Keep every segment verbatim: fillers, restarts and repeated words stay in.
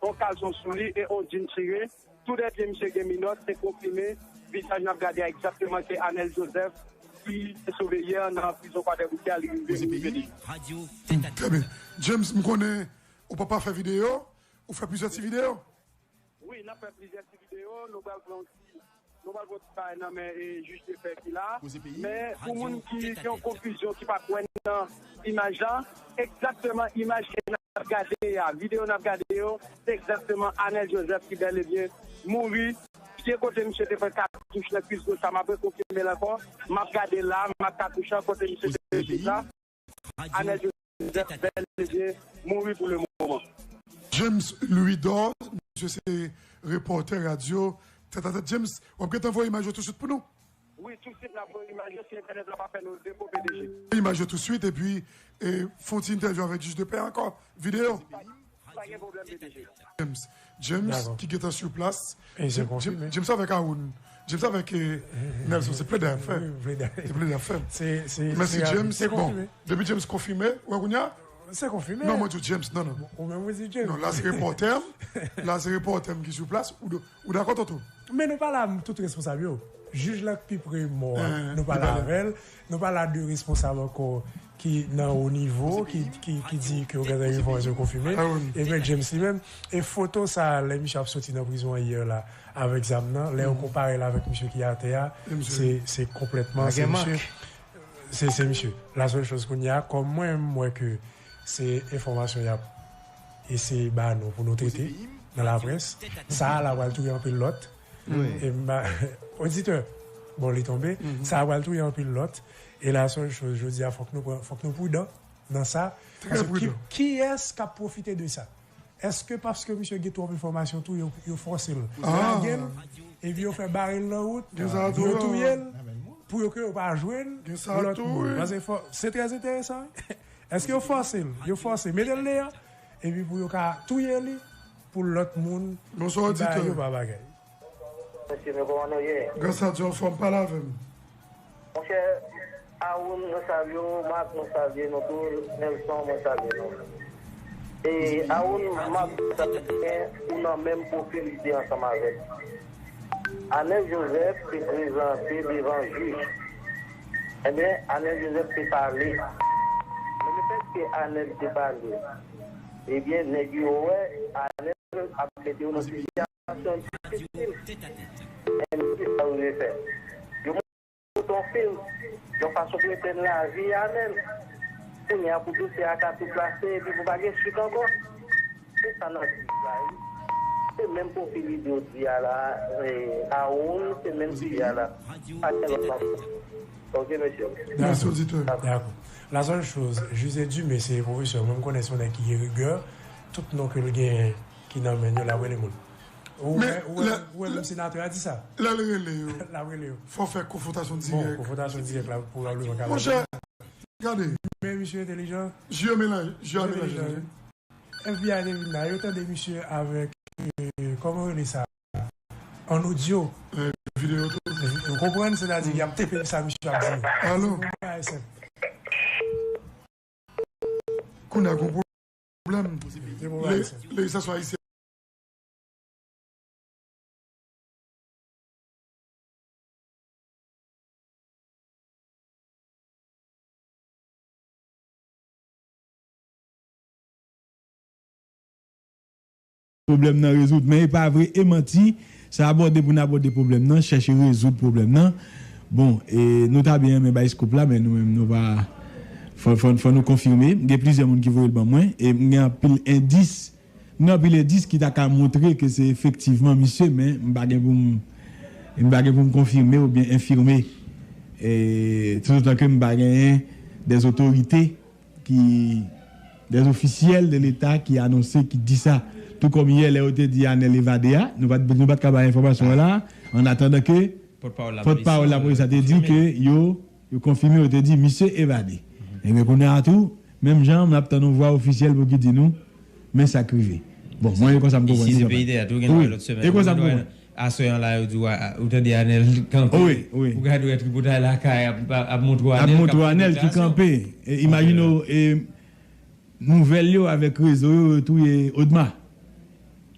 yon kalson sou li e yon djin chire. Tou de pye misye gen minòt, se konfime. Vizaj n ap gade a egzakteman se Anel Joseph ki te sove yè nan prizon Kwadèboukè a, li rive rive li. Trè byen. James, m konnen ou papa fè videyo, ou fè plizyè ti videyo. Wi, n ap fè plizyè ti videyo, nou pral pran yon ti, nou pral pran yon ti bagay nan men e jij de pè ki la. Men pou moun ki gen yon konfizyon, ki pa kwè nan imaj la, egzakteman imaj ke n ap gade a, videyo n ap gade yo, se egzakteman Anel Joseph ki bèl e byen mouri. Pye kote misye te pran katouch nan kwis goch la, m ap rekonfime l ankò. M ap gade la, m ap katouch lan kote misye te pran kwis la. Anel Joseph bèl e byen mouri pou le moman. James Louidor, misye se repòtè radyo Tètatèt. James, w ap gentan voye imaj yo touswit pou nou? Wi, touswit n ap voye imaj yo si entènèt la pa fè nou defo, P D G. Imaj yo touswit, epi e, fè yon ti entèvyou avèk jij de pè ankò. Videyo. Pa gen pwoblèm, P D G. James, James ki gentan sou plas. James avèk Aoun. James avèk Nelson, se plede y ap fè. Se plede y ap fè. Mèsi James. Bon, depi James konfime, ou wè kounye a? Se konfime. Non, mwen di w James, non, non. Ou menm ou di James. Non, la se repòtè m. La se repòtè m ki sou plas. Ou dakò, Toto? Men nou pa la tout responsab yo. Jij la k pi pre mò a, nou pa la avè l. Nou pa la de responsab ankò ki nan wo nivo, ki, ki, ki di ke yo gen enfòmasyon konfime. Ebyen, James li menm, e foto sa a, lè misye ap soti nan prizon an yè la, avèk zam nan, lè yo konpare l avèk misye ki atè a, se, se konplètman, se misye. Se, se misye. La sèl choz kounye a, kòm mwen, m wè ke se enfòmasyon y ap eseye ba nou pou nou trete nan laprès, sa a la pral touye anpil lòt. E m pa, oditè, bon, li tonbe. Sa a pral touye anpil lòt. E la sèl choz, jodi a, fòk nou pran, fòk nou pridan nan sa. Paske ki, kiyès k ap pwofite de sa? Èske paske misye gen twòp enfòmasyon tou, yo, yo fòse l lage l, epi yo fè bare l nan wout, yo touye l, pou yo ke yo pa jwenn lòt moun? Paske fò, se trè enteresan, wi. Èske yo fòse l? Yo fòse, mete l deyò, epi pou yo ka touye li, pou lòt moun, yo pa bagay. Mesye, men kòman nou ye? Gras a Dye, anfòm, pale avè m. Monchè, Aoun, mwen salye w, Marc, mwen salye nou tou, Nelson, mwen salye nou. E Aoun, m ap di w sa, ou nan menm pwofil ide ansanm avè m. Anel Joseph te prezante devan jij. Ebyen, Anel Joseph te pale. Men lepètke Anel te pale, ebyen, nèg yo wè Anel ap mete yo nan sitiyasyon difisil. Men ki sa yo vle fè? Yo monte yon fim, yon fason pou etenn lavi Anel. Kounye a pou dosye a ka tou klase epi pou pa gen swit ankò. Se sa n ap di la wi. Se menm pwofil ide w di a la, Aoun, se menm sijè a la. Pa gen lòt mank. Ok, mesye. Mèsi, oditè. Dakò. La sèl choz, José Dumé se pwofesè, mwen m konnen se yon nèg ki gen rigè, tout non ke l genyen ki nan men l yo, l ap rele moun. Ou wè, ou wè, ou wè menm senatè a di sa. Lè l rele yo. L ap rele yo. Fò fè konfwontasyon dirèk. Bon, konfwontasyon dirèk la pwobableman ka. Monchè, gade. Men misye entèlijan. Je a melanje, je a melanje. F B I te vin la, yo tande misye avèk, kòman yo rele sa? An odyo. Videyo tou. Ou konprann, sètadi y ap tepe sa misye ap di. Alo. Kounye a gon pwoblèm. Lejislasion ayisyen. Pwoblèm nan rezoud. Men e pa vre, e manti. Se abòde pou n abòde pwoblèm nan, chèche rezoud pwoblèm nan. Bon, e nou ta byen renmen bay scoop la, men nou menm nou pa. Fò, fò, fò nou konfime. Gen plizyè moun ki voye l ban mwen. E m gen anpil endis. M gen anpil endis ki ta ka montre ke se efektivman misye, men m pa gen pou m, m pa gen pou m konfime oubyen enfime. E, toutotan ke m pa genyen dè otorite ki, dè ofisyèl de Leta ki anonse, ki di sa. Tou kòm yè, lè yo te di Anel evade a, nou pa t, nou pa t ka bay enfòmasyon an la, an atandan ke pòtpawòl lapolis la te di ke yo, yo konfime, yo te di misye evade. Ebyen, kounye a tou, menm jan, n ap tann yon vwa ofisyèl pou ki di nou, men sa k rive. Bon, mwen, e konsa m konprann li kanmenm. Wi, e konsa m konprann. Aswè an la, yo di w, ou tande Anel kanpe. Ou gade w tripotay lakay ap, ap, ap montre w Anel ki kanpe. E, imajine w, e, nouvèl yo avèk rezo yo, yo touye Odma.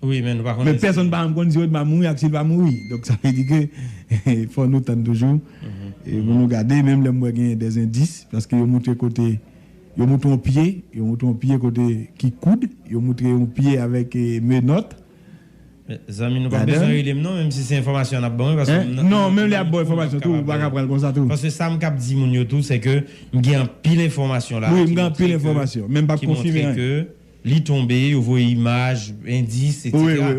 Wi, men nou pa konnen. Men pèsonn pa janm konn si Odma mouri ak si l pa mouri. Donk, sa vle di ke fò nou tann toujou. E pou nou gade, menm lè m wè genyen dè endis, paske yo moutre kote, yo moutre yon pye, yo moutre yon pye kote ki koud, yo moutre yon pye avèk eh, menòt. Zanmi, nou pa bezwen rele m non, menm si se enfòmasyon n ap ban wi, paske non, menm lè y ap ban enfòmasyon tou, ou pa ka pran l konsa tou. Paske sa m k ap di moun yo tou, se ke m gen anpil enfòmasyon la. Wi, m gen anpil enfòmasyon, men m p ap konfime anyen. Li tonbe, yo voye imaj, endis, etsetera.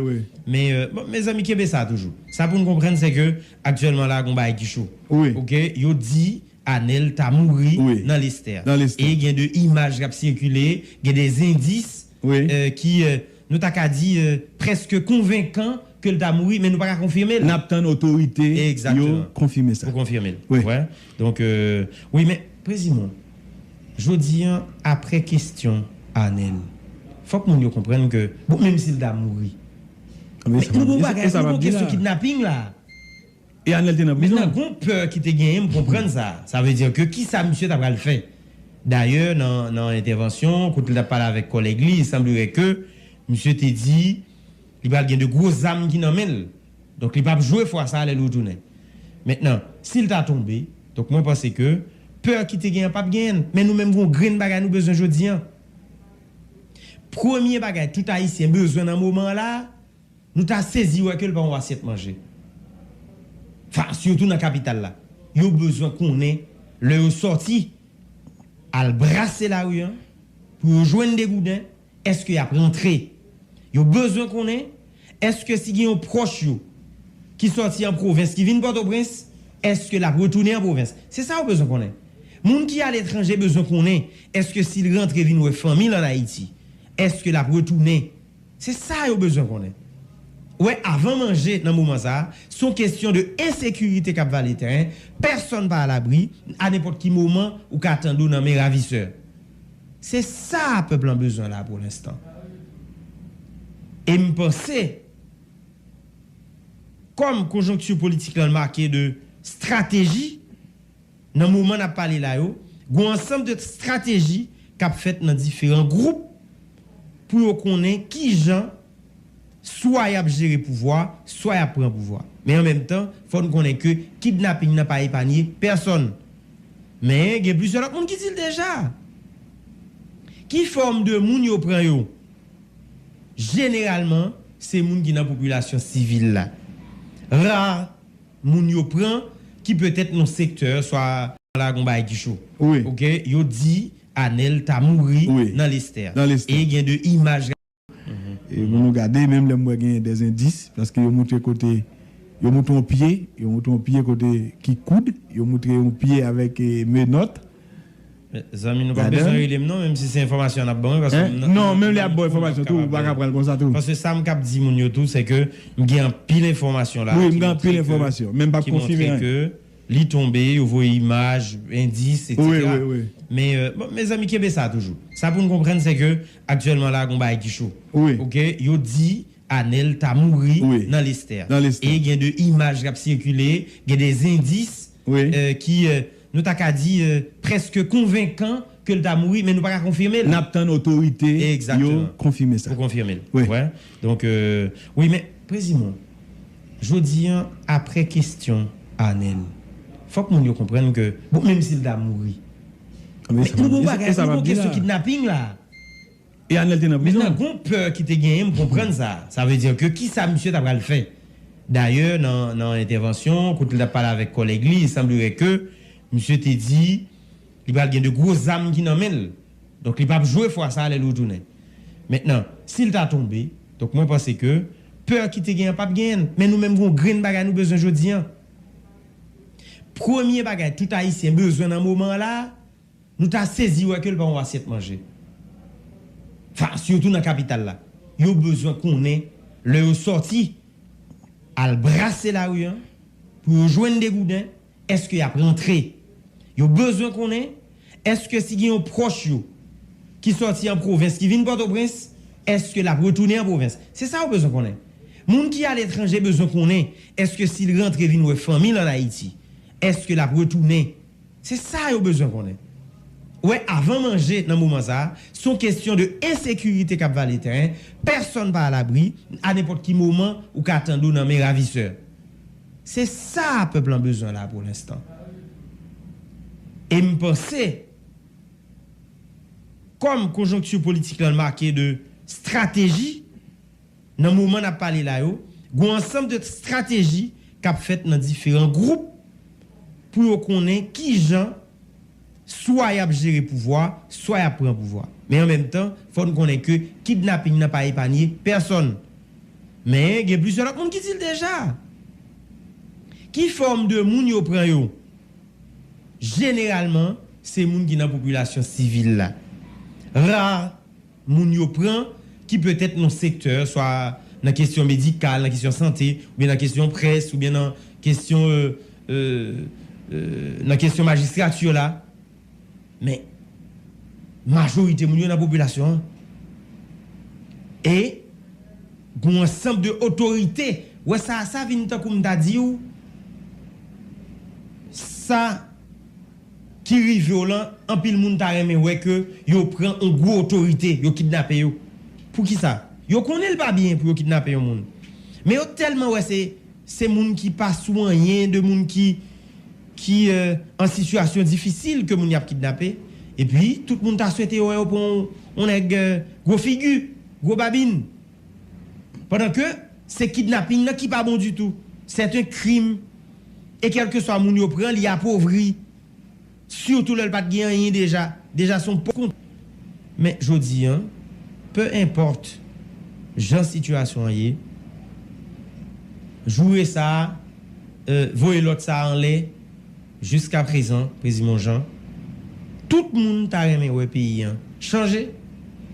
Men, euh, bon, mezanmi, kenbe sa toujou. Sa pou n konprann, se ke aktyèlman la, gon bagay ki cho. Oke, yo di Anèl ta mouri nan Lestè. E gen de imaj k ap sikile, gen de endis, euh, ki, euh, nou ta ka di, euh, prèske konvenkan ke l ta mouri, men nou pa ka konfime l. N ap tann otorite yo konfime sa. Pou konfime l. Wi. Donk, euh, wi, men, Prezimon, jodi an, apre kesyon Anèl, fòk moun yo konprann ke, bon, menm si l ta mouri, men nou gon bagay, nou gon kesyon kidnaping la. E Anèl te nan prizon. Mentnan, gon pè ki te genyen, m konprann sa. Sa vle di ke kisa misye ta pral fè? Dayè, nan, nan entèvansyon, kote l t ap pale avèk kòlèg li, il semblerait ke misye te di, li pral gen de gwo zam ki nan men l. Donk, li p ap jwe fwa sa a lè l retounen. Mentnan, si l ta tonbe, donk, mwen panse ke pè ki te genyen an p ap genyen l. Men nou menm, gon grenn bagay nou bezwen jodi an. Premye bagay tout Ayisyen bezwen nan moman an la a, nou ta sezi wè ke l pa yon asyèt manje. Fa, sitou nan kapital la. Yo bezwen konnen, lè yo sòti, al brase lari an, pou yo jwenn de gouden, èske y ap rantre? Yo bezwen konnen, èske si gen yon pwòch yo ki sòti an pwovens, ki vin Pòtoprens, èske l ap retounen an pwovens? Se sa yo bezwen konnen. Moun ki aletranje bezwen konnen, èske si l rantre vin wè fanmi l ann Ayiti, èske l ap retounen? Se sa yo bezwen konnen. Wè, avan manje nan moman sa a, se yon kesyon de ensekirite k ap vale teren, pèsonn pa alabri, a nenpòt ki moman, ou ka tande w nan men ravisè. Se sa pèp lan bezwen la pou lenstan. E m panse, kòm konjonkti politik lan make de estrateji, nan moman n ap pale la yo, gon ansanm de estrateji k ap fèt nan diferan gwoup pou yo konnen kijan swa y ap jere pouvwa, swa y ap pran pouvwa. Men an menm tan, fò n konnen ke kidnaping nan pa epanye pèsonn. Men gen plizyè lòt moun ki di l deja. Ki fòm de moun yo pran yo? Jeneralman, se moun ki nan popilasyon sivil la. Ra moun yo pran ki petèt nan sektè, swa la gon bagay ki cho. Oke, yo di Anèl ta mouri nan Lestè. E gen de imaj. E pou nou gade, menm lè m wè genyen dè endis, paske yo moutre kote, yo moutre yon pye, yo moutre yon pye kote ki koud, yo moutre yon pye avèk eh, menòt. Zanmi, nou pa bezwen rele m non, menm si se enfòmasyon n ap ban wi, paske non, menm lè y ap ban enfòmasyon tou, ou pa ka pran l konsa tou. Paske sa m k ap di moun yo tou, se ke m gen anpil enfòmasyon la. Wi, m gen anpil enfòmasyon, men m p ap konfime anyen. Li tonbe, yo voye imaj, endis, etsetera. Men, euh, bon, mezanmi, kenbe sa toujou. Sa pou n konprann, se ke aktyèlman la, gon bagay ki cho. Oke, yo di Anèl ta mouri nan Lestè. E gen de imaj k ap sikile, gen de endis, euh, ki, euh, nou ta ka di, euh, prèske konvenkan ke l ta mouri, men nou pa ka konfime l. N ap tann otorite yo konfime sa. Pou konfime l. Donk, euh, wi, men, Prezimon, jodi an, apre kesyon Anèl, fòk moun yo konprann ke, bon, menm si l ta mouri, men nou gon bagay, nou gon kesyon kidnaping la. E Anèl te nan prizon. Mentnan, gon pè ki te genyen, m konprann sa. Sa vle di ke kisa misye ta pral fè? Dayè, nan, nan entèvansyon, kote l t ap pale avèk kòlèg li, il semblerait ke misye te di li pral gen de gwo zam ki nan men l. Donk, li p ap jwe fwa sa a lè l retounen. Mentnan, si l ta tonbe, donk, mwen panse ke pè ki te genyen an p ap genyen l. Men nou menm, gon grenn bagay nou bezwen jodi an. Premye bagay tout Ayisyen bezwen nan moman an la a, nou ta sezi wè ke l pa yon asyèt manje. Fa, sitou nan kapital la. Yo bezwen konnen, lè yo sòti, al brase lari an, pou yo jwenn de gouden, èske y ap rantre? Yo bezwen konnen, èske si gen yon pwòch yo ki sòti an pwovens, ki vin Pòtoprens, èske l ap retounen an pwovens? Se sa yo bezwen konnen. Moun ki aletranje bezwen konnen, èske si l rantre vin wè fanmi l ann Ayiti, èske l ap retounen? Se sa yo bezwen konnen. Ou wè, avan manje nan moman sa a, se yon kesyon de ensekirite k ap vale teren. Pèsonn pa alabri. A nenpòt ki moman, ou ka tande w nan men ravisè. Se sa pèp lan bezwen la pou lenstan. E m panse, kòm konjonkti politik lan make de estrateji, nan moman n ap pale la yo, gen yon ansanm de estrateji k ap fèt nan diferan gwoup pou yo konnen kijan swa y ap jere pouvwa, swa y ap pran pouvwa. Men an menm tan, fò n konnen ke kidnaping nan pa epanye pèsonn. Men gen plizyè lòt moun ki di l deja. Ki fòm de moun yo pran yo? Jeneralman, se moun ki nan popilasyon sivil la. Ra moun yo pran ki petèt nan sektè, swa nan kesyon medikal, nan kesyon sante, oubyen nan kesyon près, oubyen nan kesyon, euh, euh, euh, nan kesyon majistrati la. Men, majorite moun yo nan popilasyon an. E, gen yon ansanm de otorite. Wè sa, sa vin tankou m ta di w, sa ki rive w lan, anpil moun ta renmen wè ke yo pran yon gwo otorite, yo kidnape yo. Poukisa? Yo konnen l pa byen pou yo kidnape yon moun. Men yo tèlman wè se, se moun ki pa sou anyen, de moun ki, ki, euh, an sitiyasyon difisil ke moun y ap kidnape. Epi, tout moun ta swete yo wè yo pran yon, yon nèg, euh, gwo figi, gwo babin. Pandan ke se kidnaping nan ki pa bon ditou. C'est un crime. E kèlkeswa moun yo pran, li apovri. Sitou lè l pa t gen anyen deja. Deja se yon pòv kont. Men jodi a, peu importe jan sitiyasyon an ye, joure sa a, euh, voye lòt sa a anlè, jiskaprezan, Prezimon Jan, tout moun ta renmen wè peyi an chanje.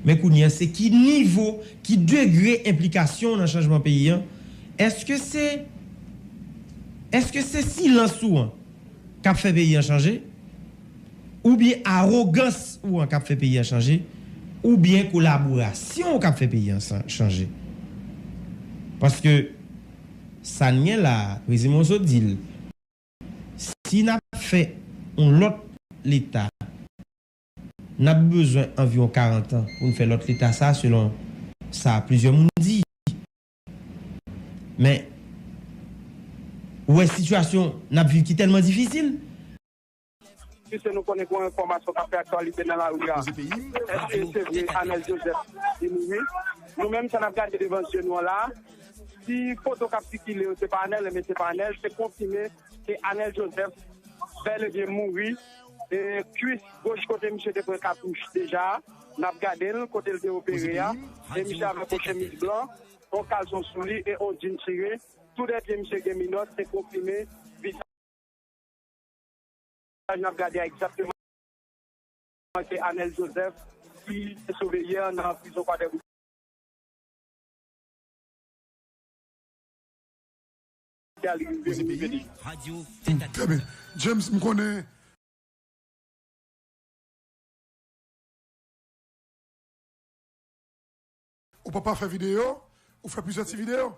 Men kounye a, se ki nivo, ki degre enplikasyon w nan chanjman peyi an? Èske se, èske se silans ou an k ap fè peyi an chanje? Oubyen awogans ou an k ap fè peyi an chanje? Oubyen kolaborasyon w k ap fè peyi an san-, chanje? Paske sa n gen la a, Prezimon sot di l, si n ap fè yon lòt leta, n ap bezwen anviwon karant an pou n fè lòt leta sa, selon sa plizyè moun di. Men, ou wè sitiyasyon n ap viv ki tèlman difisil. Piske nou konnen gen yon enfòmasyon k ap fè aktyalite nan lari a. Èske se vre Anèl Joseph li mouri? Nou menm, sa n ap gade devan zye nou an la, si foto k ap sikile yo se pa Anèl, ebyen se pa Anèl, se konfime ke Anèl Joseph bèl e byen mouri. E kwis goch kote misye te pran katouch deja, n ap gade l, kote l te opere a, e misye avèk yon chemiz blan, yon kalson sou li e yon djin chire. Tou de pye misye gen minòt, se konfime. Vizaj n ap gade a egzakteman se Anèl Joseph ki te sove yè nan prizon Kwadèboukè. Li rive mouri. Trè byen. James, m konnen ou papa fè videyo, ou fè plizyè ti videyo.